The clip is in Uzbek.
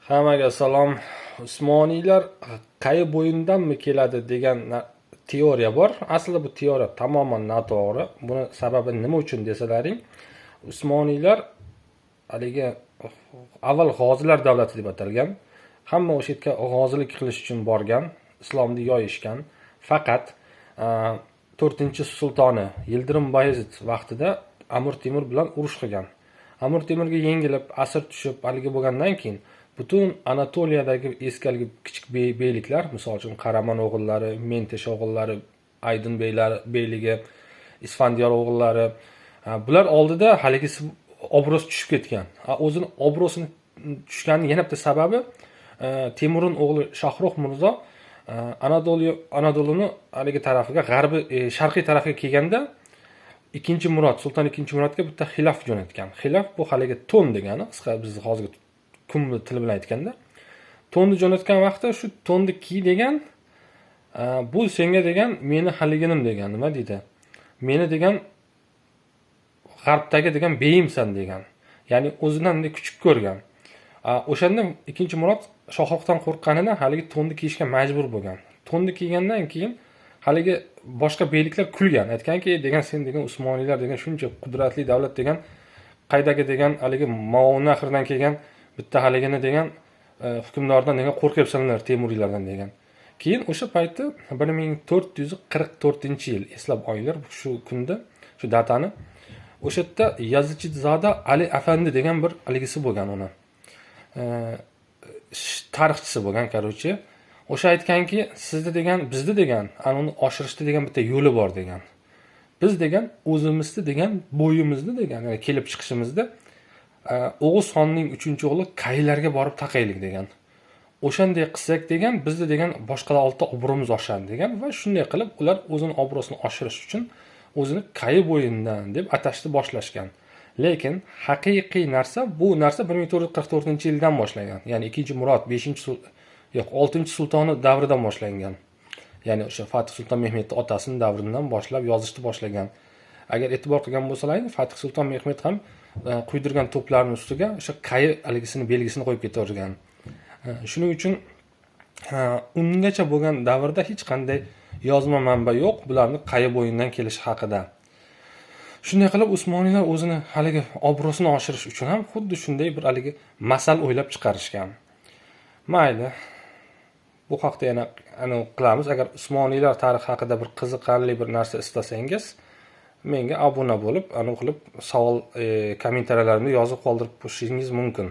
Hammaga salom. Usmoniylar qayi bo'yindanmi keladi degan teoriya bor. Aslida bu teoriya tamoman noto'g'ri. Buni sababi nima uchun desalaring, Usmoniylar haligi avval g'ozilar davlati deb atalgan. Hamma o'sha yerga g'ozilik qilish uchun borgan, islomni yoyishgan. Faqat 4-sultoni Yildirim Bayezid vaqtida Amir Temur bilan urush qilgan. Amir Temurga yengilib, asir tushib, haligi bo'lgandan keyin butun Anatoliyadagi eski haligi kichik beyliklar, misol uchun Qaraman o'g'illari, Mentesh o'g'illari, Aydin beylari, beyligi, Isfandiyor o'g'illari, bular oldida haligisi obro'si tushib ketgan. O'zini obro'sini tushganini yana bitta sababi Temurning o'g'li Shohrux Mirzo Anadoluni haligi tarafiga, g'arbiy, sharqiy tarafiga kelganda 2-Murod, Sulton 2-Murodga bitta xilaf jo'natgan. Xilaf bu haligi to'n degani, qisqa biz hozirgi kun tili bilan aytganda. To'nni jo'natgan vaqtda shu to'nni kiy degan, bu senga degan meni haliginim degan, nima deydi? Meni degan g'arbdagi degan beyimsan degan. Ya'ni o'zidan bunday kuchuk ko'rgan. O'shanda 2-Murod Shohruxdan qo'rqqanidan haligi to'nni kiyishga majbur bo'lgan. To'nni kiygandan keyin haligi boshqa beyliklar kulgan. Aytganki, degan sen degan Usmoniylar degan shuncha qudratli davlat degan qaydagi degan haligi Movarounnahrdan kelgan bitta haligini degan hukmdordan degan qo'rqyapsanlar, Temuriylardan degan. Keyin o'sha paytda 1444-yil, eslab olinglar shu kunda, shu datani. O'sha yerda Yazichizoda Ali Afandi degan bir haligisi bo'lgan uni. Tarixchisi bo'lgan, короче. O'sha aytganki, sizni degan, bizni degan, ana uni oshirishda degan bitta yo'li bor degan. Biz degan o'zimizni degan bo'yimizni degan, ya'ni kelib chiqishimizda O'g'iz xonning 3-o'g'li Kaylarga borib taqaylik degan. O'shanday qilsak degan, bizni degan boshqalar oldida obro'miz oshadi degan va shunday qilib ular o'zini obro'sini oshirish uchun o'zini Kayi bo'yindan deb atashni boshlashgan. Lekin haqiqiy narsa bu narsa 1444-yildan boshlangan. Ya'ni 2-Murod 5 yo'q, 6-sultoni davridan boshlangan. Ya'ni o'sha Fatih Sulton Mehmetning otasining davridan boshlab yozishni boshlagan. Agar e'tibor qilgan bo'lsalaring, Fatih Sulton Mehmet ham quydirgan to'plarning ustiga o'sha Kayi haligisini belgisini qo'yib ketavergan. Shuning uchun ungacha bo'lgan davrda hech qanday yozma manba yo'q bularni Qayi bo'yindan kelishi haqida. Shunday qilib Usmoniylar o'zini haligi obro'sini oshirish uchun ham xuddi shunday bir haligi masal o'ylab chiqarishgan. Mayli. Bu haqda yana anavi qilamiz. Agar Usmoniylar tarixi haqida bir qiziqarli bir narsa istasangiz, menga obuna bo'lib, anavi qilib savol, kommentariyalarni yozib qoldirib qo'yishingiz mumkin.